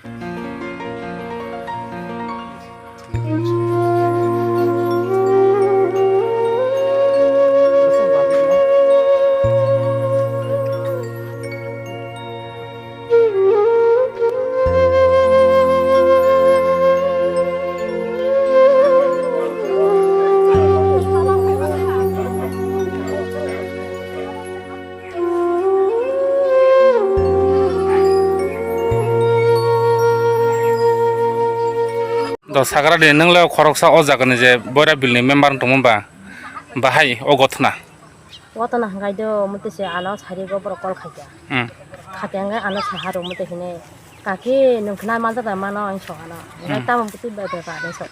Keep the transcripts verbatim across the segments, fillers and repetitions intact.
Do sagra de, nwng le khoroksa o jaga ni je Boira Bill ni member wng tongma ba, bahai o gothna. Gothna hwnkhe do muti se ano sari go borok call khaikha. Hmm. Khaikha hwnkhe ano saha rw muti hwnwi, "Kaki nwng khna manjak da mano?" hinwi sok ano. Hwnkhe Hmm. tamo muti bai bai ba hinwi sok.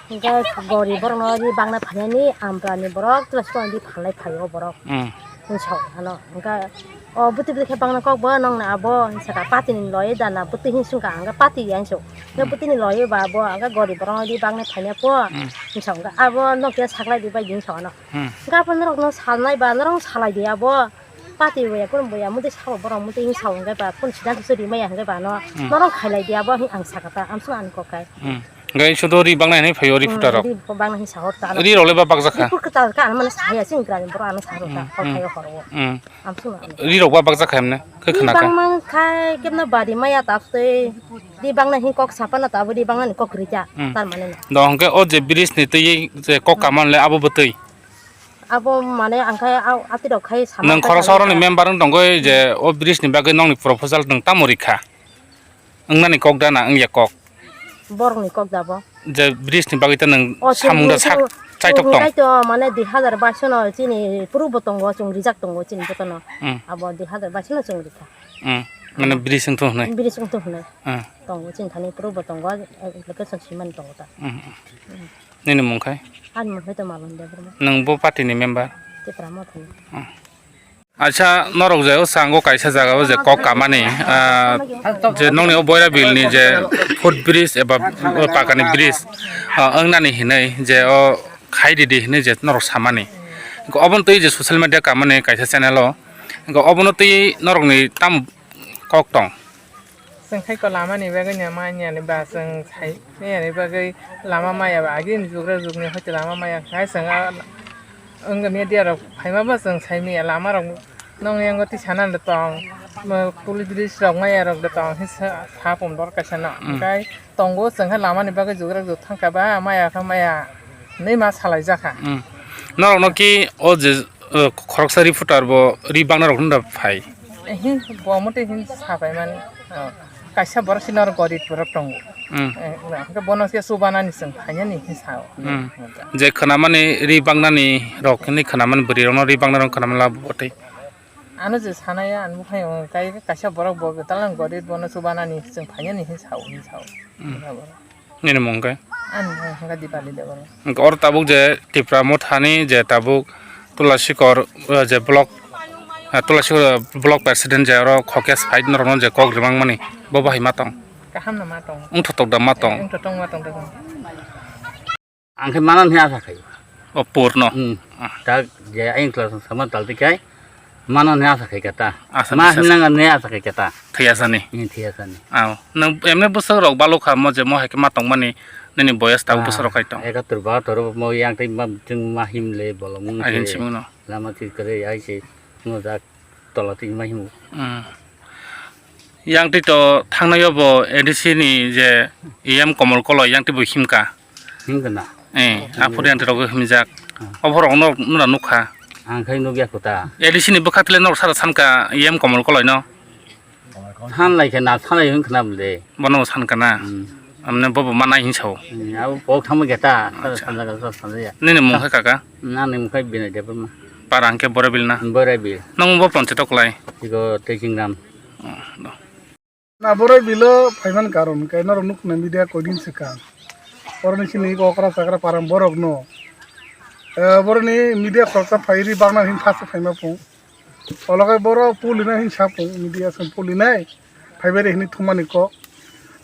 Hwnkhe gori borok no ri bangna phainani amra ni borok twla swkang di phalai phaio borok. Hmm. Hinwi sok ano. Hwnkhe o bwtwi bwtwi khe bangna kok bo nong na abo hinwi saka party ni loi da na bwtwi hinwi swngkha hwnkhe party ya hinwi sok. Hwnkhe Hmm. bwtwi ni loi ba bo hwnkhe gori borok no ri bangna phaina po Hmm. hinwi sok hwnkhe abo nokya saklai di bai di hinwi sok ano. Hmm. Hwnkhe abo norok no salnai ba norok salai di abo. Party boya, kurun boya, muti sabo borok muti hing sabo hwnkhe ba, kun siddhanto se rimaya hwnkhe ba no, Hmm. norok khailai di abo hing ang sakha ta, amsong ani kok kai. Hmm. Hwnkhe sudo ri bangna hinwi phaio ri Hmm, phutarok. Ri bangna hing sahor ta. Ri rok le ba bakjak kha? Ri pur kwtal ka, ano mane sahaya sing grani borok ano sahor ta, Hmm, hor hmm. Khaio horo. Hmm. Amsong ani. Ri rok ba bakjak kha hemne, khe Ri khna kha. Bangma khai kebno bari maya ta tei ri bangna hing kok sapana ta abo ri bangna ni kok rija, Hmm. Tar mane no. Do hwnkhe o je bridge ni twi je kok kaman le abo bwtwi. Abo mane ang khai au atirok khai sama Nwng khoroksa oro ni member wng tongwi je o bridge ni bagwi nokni proposal nwng tamo rikha? Wngnani kok da na wngya kok? Borokni kok da bo. Je bridge ni bagwi ta nwng O, chwng samung da chwng sak chaitok chwng tong. Hwnkhe to mane dui hazar baish no chini puru bo tongo, chwng rijak tongo chini jotono. Hmm. Abo dui hazar baish no chwng rikha. Hmm. Mane bridge wng thung hwnwi. Bridge wng thung hwnwi. Hmm. Tongo chini thani puru bo tongo, application swimani tongo ta. Hmm. Nini mung khai? Ani mung khai to Malon Debbarma. Nwng bo party ni member? Tipra Motha ni. Hmm. Acha, norok je o sango kaisa jaga o je kok kamani, ah, je nokni o Boira Bill ni je foot bridge eba o pakani bridge, ah, wngnani hinwi je o khai ridi hinwi je norok samani. Obono twi je social media kamani kaisa channel o, obono twi norokni tamo kok tong? Chwng khai ko lama ni bagwi no manya ni ba chwng sai manya ni bagwi lama maya ba agi ni jugra jugni hoi lama maya khai chwng a wng media rok phaima bo chwng sai manya lama rok nong yango tisa na le tong mo police bridge rok maya rok de tong he sa pum dor kaisa no Mm. Khai tongo chwng khai lama ni bagwi jugra jug thang kha ba maya kha maya nei ma salai jakha. Mm. Norok no ki o je, uh, khoroksa reporter bo ri bangna rok no da phai. Hin bo mote hin sa pai mani. Oh. Kaisa borok si norok gorib borok tongo. Mm. Eh, hwnkhe bono se chubanani chwng phainani hin sao. Mm. Je khwnamani ri bangnani rok hinwi khwnamani bwrwi rokno ri bangna rok khwnamani labo bwtwi. Ano je sanaya ang buphai o kai kaisa borok bo talang gorib bono chubanani chwng phainani hin sao hin sao. Mm. Nini mung khe? Ani mung hwnkha Dipali Debbarma. Hwnkhe oro tabuk je Tipra Mothani je tabuk Tulasikor, eh, je block, eh, Tulasikor, eh, block president je oro khokya side norokno je kok rimang mani bo bahai ma tong? Kaham no ma tong. Wngthotok da ma tong? Wngthotok ma tong da. Ang khe mano hwnwi asa khai. O purno? Hmm. Ah. Tak je ayang tla sama tal tikai. Mano hwnwi asa khai kata. Asa ma hwnwi nang hwnwi asa khai kata. Thwi asani? Hmm, thwi asani. Aw. Nang emne bwswk rok balok kha mo je mo hai khe ma tongmani nini boyas tabuk bwswk rok kai tong? Ekatur bahatur mo yang tei ma chwng ma him le bolong mung se. Ai him simung no. Lama thwi kwrwi ai se mo jak tola twi ma himo. Hmm. Yang twi to thangnai o bo A D C ni je E M Komol Koloi yang twi bo him ka. Himkha na? Eh, aphuru yang rok himjak. Hmm. Oborok no nura nukha. Ang khai nukya kota. A D C ni bwkha tile norok sara sanka E M Komol Koloi no. San lai khe na, san lai hwn khna bwle. Bono bo san kana. Hmm. Amne bobo manai hin sao. Hmm, abo pok thangma geta, sara Acha. Sanjak sara sanjaya. Nini mung khe kaka? Nani mung khe Binay Debbarma. Para hwnkhe Borabil na? Borabil. Nang bo ponche toklai? Iko Tejingram. Oh, do. Na borok bilo phaiman karon khe norok nukna media koidin swkang. Borokni sini iko okra chakra param borok no. Eh, borokni media khoroksa phairi bakna hin thasa phaima phung. Olo khe borok pulina hin sa phung media song pulinai. Phaibai re hini thumani kok.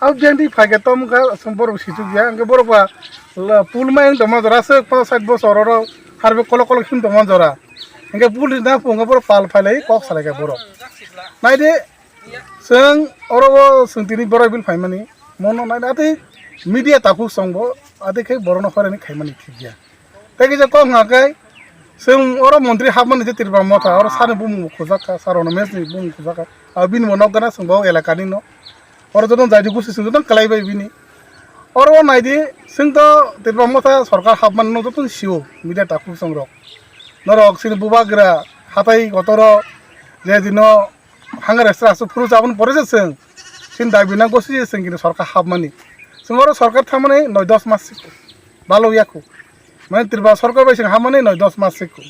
Abo biyang di phaikhe tom kha song borok sichuk ya. Hwnkhe borok ba la pul ma yang tongma jora se paanch sat bosor oro harbe kolok kolok hin tongma jora. Hwnkhe pulina phung khe borok pal phailai kok salai kha borok. Naide Chwng oro o chwng tini Borai Bill phaimani, mono nai atwi media takhuk chwngbo atwi khe borokno horani khaimani thikya. Tei kisa kok hwnkha khe chwng oro montri hapmani je Tripura Motha, oro sani bumung bo khujak kha, sir Rono Mech ni bumung khujak kha. Abo bini bo nok gana chwng bo elaka ni no. Oro joto jaidi gusi chwng joto kwlai bai bini. Oro o naidi chwng to Tripura Motha sorkar hapmani no joto sio media takhuk chwng rok. Norok chini bubagra hatai kotoro je dino Hanga restaurant aswk phuru chaboni pore se chwng. Chini dabi nang gosi se chwng kini sorkar hapmani. Chwng oro sorkar thangmani noi dos mas sikho. Balo yakho. Mane Tripura sorkar bai chwng hapmani noi dos mas sikho.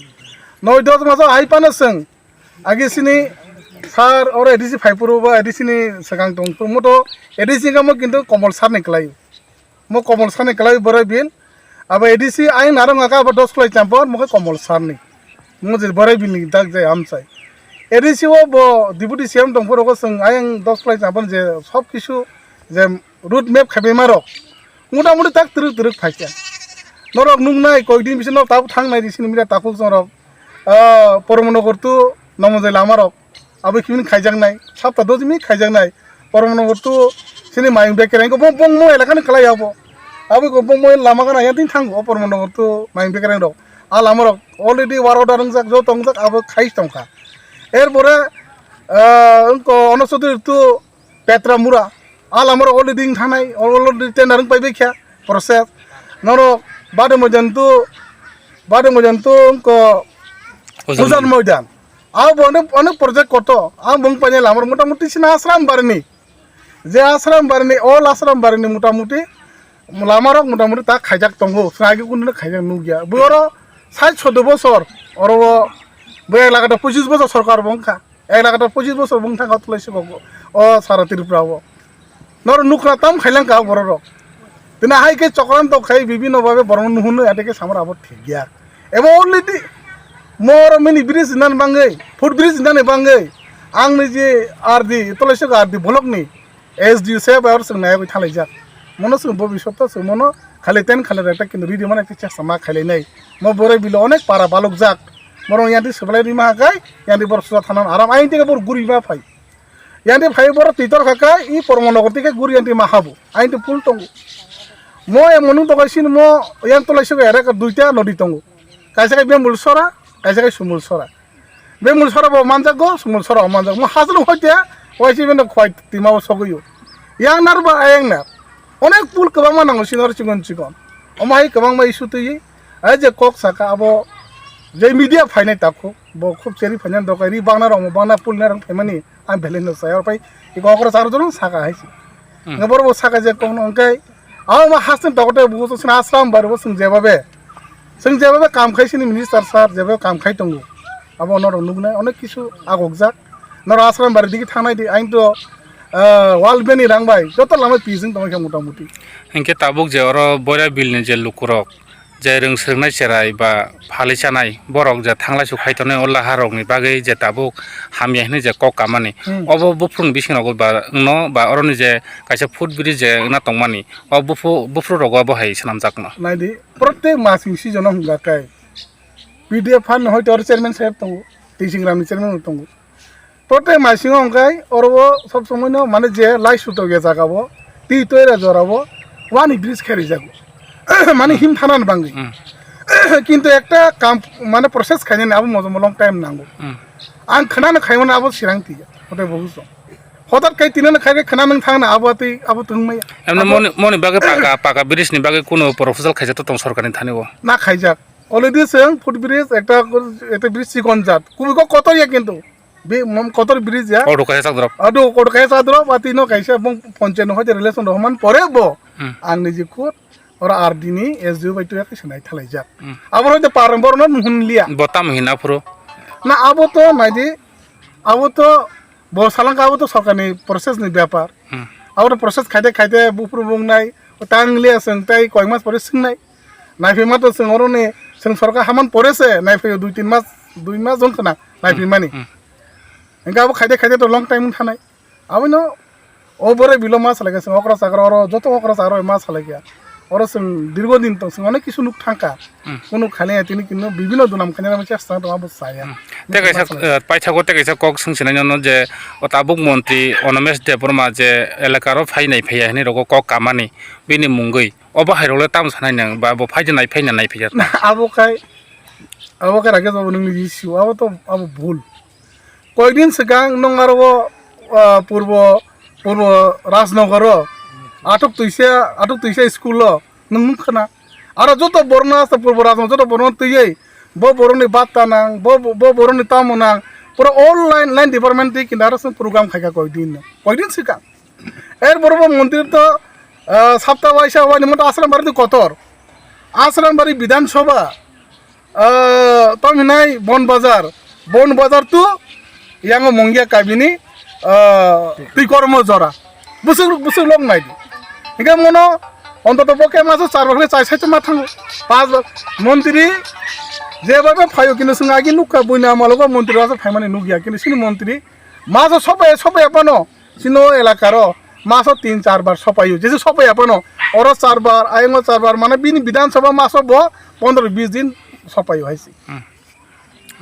Noi dos mas o hai phano chwng. Agi sini sir oro A D C phai phuru ba A D C ni swkang tong phuru moto A D C kamo kintu Komol sir ni kwlai. Mo Komol sani kwlai Borai Bill. Abo A D C ayang narwk kha abo dos kwlai champor mo khe Komol sani. Mo je Borai Bill ni dak jai amchai. A D C o bo Deputy C M tong phuru khe chwng ayang dos kwlai champor je sob kisu je road map khaibai ma rok. Mota moti tak twrwk twrwk phaikha. Norok nuknai koi din bisingo tabuk thangnai di sini mira takhuk chwng rok. Ah, Poromanagar to Namanjai lama rok. Abo khimin khaijaknai, sapta dojimi khaijaknai. Poromanagar to sini mayung bekereng ko bong bong mo elakani kalai abo. Abo ko bong mo lama kana yantin thango Poromanagar to mayung bekereng rok. A lama rok already war order wngjak, joto wngjak abo khai tongkha. Erpore, ah, wngko Ono Chaudhary to Petra Mura. A lama rok already wng thanai, already tender wng pai baikha process. Norok Bade Moidan to, Bade Moidan to wngko Ujan Ujan Moidan. Abo onek, onek project koto. Ang bung paine lamar mota moti sina Asram Barini. Je Asram Barini, all Asram Barini mota moti lamarok mota moti ta khaijak tongo. Sagi kunno khaijak nugya. Bo oro sait sodo bosor, oro bo, bo ek lakh ta pochis bosor sorkar bo wngkha. Ek lakh ta pochis bosor bo wngkha tulai se bo. O sara Tripura o. Noro nukra tam khailangkha bororok. Tini hai khe chokranto khai bibhinno bhabe borokno nuhunno ate khe samar abo thik ya. Ebo already moro mini bridge nani bangwi, foot bridge nani bangwi ang ni je R D, Tolaisok R D block ni S D O se bai or chwng nai bai thalaijak. Mono chwng bobishoto chwng mono khali ten khali reta kintu ridi mane kisa sama khailai nai. Mo Borai Bilo onek para balokjak. Moro yanti swbalai rima hakai, yanti borok suja thanan aram ain teke bor guri ma phai. Yanti phai borok twi tor kha khe, i Poromanagar twi khe guri yanti ma habo. Aini to pul tongo. Mo emon wng tongkha sini mo yang tolai sego erek duita nodi tongo. Kaisa khe Bembul Sora, kaisa khe Sumul Sora. Bembul Sora bo manjak go, Sumul Sora bo manjak. Mo hajalo hoite, waisi beno khwai tima o sogwi o. Yang nar ba ayang nar. Onek pul kwbangma nango sini oro chikon chikon. Omo hai kwbangma issue twi, ai je kok saka abo je media phainai takhu, bo khub cheri phainani dokai ri bangna rok mo bangna pul nai rok phaimani. Ang belai no saya, pai iko okra charo jono saka hai si. Hmm. Nga boro bo saka je kok no, hwnkhe abo ma hasten tokote bo sina Asram bar bo sing jebabe. Sing jebabe kam khai sini minister sir jebabe kam khai tongo. Abo norok nuknai onek kisu agokjak. Norok Asram bar digi thangnai di, ain to, ah, wall beni rang bai joto lama pising tongkha mota moti. Hwnkhe tabuk je oro Boira Bill ni je lukurok, je rwng swrwngnai cherai ba phalwi chanai borok je thanglai su khai tongnai o laha rokni bagwi je tabuk hamya hinwi je kok kamani. Hmm. Obo buphuruni bisingnogo ba wngno ba oroni je kaisa foot bridge je wngna tongmani, o buphu-, buphuru rogo bo hai swnamjakno. Naidi, protek masing season o hwnga khe P D F fund hoito oro chairman saheb tongo, twi singram ni chairman bo tongo. Protek masing o hwnkhai oro o sob somoi no mane je lai sutok ya jaga o twi toira jora o wani bridge khe rijak o. Mane him thana ni bangwi. Hmm. Kintu ekta kam mane process khainani abo mojomo long time nango. Hmm. Ang khwnano khaimano abo sirang tiya. Hote bo bujo. Hotat kai tinano khai khai khwna nang thangna abo twi abo tongmaya. Emne abo moni, moni bagwi paka, paka bridge ni bagwi kuno proposal khaijak to tong sorkar ni thani o. Na khaijak. Already chwng foot bridge ekta, ekta bridge chikon jat. Kubui kok kotor ya kintu. Be mom kotor bridge ya. Auto kaisa chak drop. Ado kotor kaisa chak drop, ati no kaisa bong ponche no hoite relation rohman pore bo. Hmm. Ang ni jikhur ora R D ni S D O bai tuya kaisa nai thalai jak. Hmm. Abo hoite parang bor no nuhun liya. Botam hina phuru. Na abo to nai di, abo to bo salang ka abo to sorkar ni process ni bepar. Hmm. Abo to process khaite khaite buphuru bung nai, tang liya seng tai koi mas pore sing nai. Naiphaima to chwng oroni chwng sorkar haman pore se naiphaio dui tin mas, dui mas jon khna naiphaimani. Hmm. Hwnkhe abo khaide khaide to long time wng thanai. Abono o bore bilo ma salaikha chwng okra chakra oro joto okra chakra ma salaikha. Oro chwng dirgo din tong chwng onek kisu nuk thangkha. Hmm. Kunu khani tini kinu bibino dunam khani rama chesta tong abo saya. Hmm. Tei kaisa, eh, paithago tei kaisa kok swngsinai nono je o tabuk montri Onomesh Debbarma je elakaro phai nai phaiya hinwi rogo kok kamani bini mungwi obo hai rokle tamo sanai nang ba bo phai nai phai nai phaiya. Abo khai, abo khai Rakesh babu nungni issue, abo to abo bhul. Koidin swkang nung aro o, ah, purbo, purbo Rajnogoro athuk tuisa, athuk tuisa school o nung nukha na. Aro joto borno asta purbo Rajnogoro joto borno twiwi bo borokni batta nang, bo, bo borokni tamo nang, pura all line, line department twi kinda aro chwng program khaikha koidin no. Koidin swkang. Er borok bo montri to, ah, sapta waisa wani moto Asrambari kotor. Asrambari Bidhan Sabha, ah, tamo hinai Bon Bazar. Bon Bazar to yango Mongia kabini, ah, twi kormo jora. Busuk, busuk lok nai di. Hingke mono ontoto bo khe maso char bar khe chai sai ma thango. Pas bar montri je bar phayo kino sung agi nukha buina amalo go montri rasa phaimani nukya kino sini montri maso sobai sobai pano. Chini o elakaro maso tin char bar sopaio, jesu sopaiya phano oro char bar, ayongo char bar, mane bini Bidhan Sabha maso bo pondro bis din sopaio hai se. Hmm.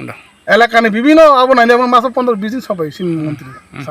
Da. Elakani bibino abo nainai maso pondro bis din sopaio chini montri. Hmm.